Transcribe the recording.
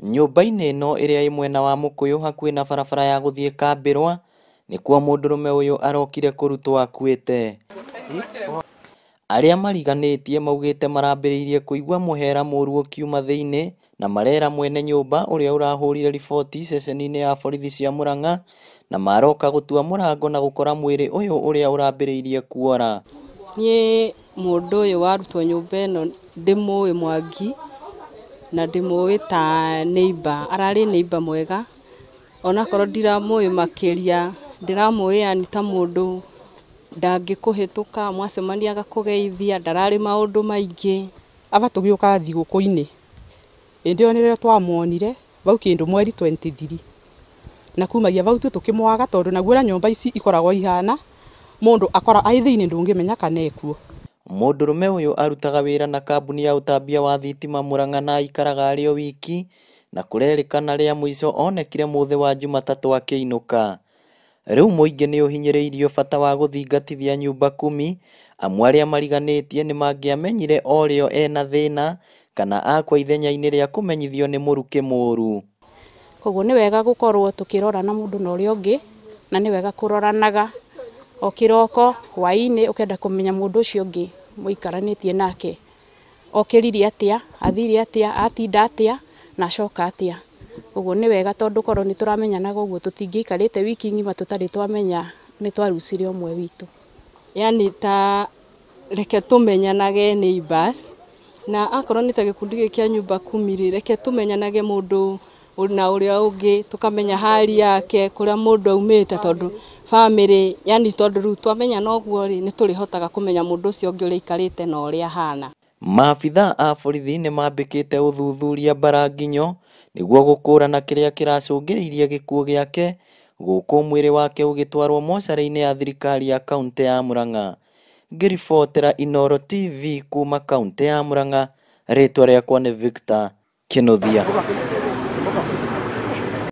Nyũmba-inĩ ĩno ĩrĩa ĩ mwena wa Mũkũyũ hakuhĩ na barabara ya gũthiĩ Kambĩrwa nĩkuo mũndũrũme ũyũ arokire kũrutwo akuĩte. Arĩa mariganĩtie maugĩte marambĩrĩirie kũigua mũhera mũru ũkiuma thĩinĩ na marera mwene nyũmba ũrĩa ũrahũrire riboti ceceni-inĩ ya borithi cia Murang'a na maroka gũtua mũrango na gũkora mwĩrĩ ũyũ ũrĩa ũrambĩrĩirie kuora. Niĩ mũndũ ũyũ warutwo nyũmba ĩno ndĩmũĩ Mwangi na ndĩmũĩ ta neighbor, ararĩ neighbor mwega onakorwo ndiramũĩ makĩria, ndĩramũĩ yani ta mũndũ ndangĩkũhĩtũka, mwacemania agakũgeithia, ndararĩ maũndũ maingĩ. Aba tũgĩũka thigũkũ-inĩ hĩndĩ ĩyo nĩrĩo twamuonire vau kĩndũ mweri 23 na kumagia vau tu tũkĩmwaga tondũ naguo ũrĩa nyũmba ici ikoragwo ihana mũndũ akora ai thĩinĩ ndũngĩmenya kana ekuo. Mũndũrũme ũyũ arutaga wĩra na kambuni ya ũtambia wa thitima Murang'a na aikaraga arĩ o wiki na kũrerĩkana rĩa mũico onekire mũthĩ wa Jumatatũ akĩinũka. Rĩu mũingĩ nĩ ũhinyĩrĩirio bata wa gũthingatithia nyumba kumi amu arĩa mariganĩtie nĩmangĩamenyire o rĩo ena thĩna kana akwa ithenya-inĩ rĩa kũmenyithio nĩ mũrukĩ mũru. Koguo nĩ wega gũkorwo tũkĩrorana mũndũ na ũrĩa ũngĩ na nĩ wega kũroranaga o kĩroko hwaĩ-inĩ ũkenda kũmenya mũndũ ũcio ũngĩ mũikaranĩtie nake okĩrire atĩa, athire atĩa, atinda atĩa na acoka atĩa. Ũguo nĩ wega tondũ korwo nĩ tũramenyanaga ũguo tũtingĩikarĩte wiki ng'ima tũtarĩ twamenya nĩ twarucire ũmwe witũ. Yani ta reke tũmenyanage neighbors na akorwo nĩ ta gĩkundi gĩkĩ kĩa nyumba kumi rĩ, reke tũmenyanage mũndũ na ũrĩa ũngĩ, tũkamenya hali yake, kũrĩa mũndũ aumĩte tondũ family, yani tondũ rĩu twamenyana ũguo rĩ, nĩ tũrĩhotaga kũmenya mũndũ ũcio ũngĩ ũrĩa aikarĩte na ũrĩa ahana. Maabithaa a borithi nĩmambĩkĩte ũthuthuria Mbaranginyo nĩguo gũkũrana kĩrĩa kĩracũngĩrĩirie gĩkuũ gĩake gũkũ mwĩrĩ wake ũgĩtwarwo mocarĩ-inĩ ya thirikari ya kaũntĩ ya Murang'a. Ngĩribotera Inooro TV kuma kaũntĩ ya Murang'a, rĩtwa rĩakwa nĩ Victor Kinuthia.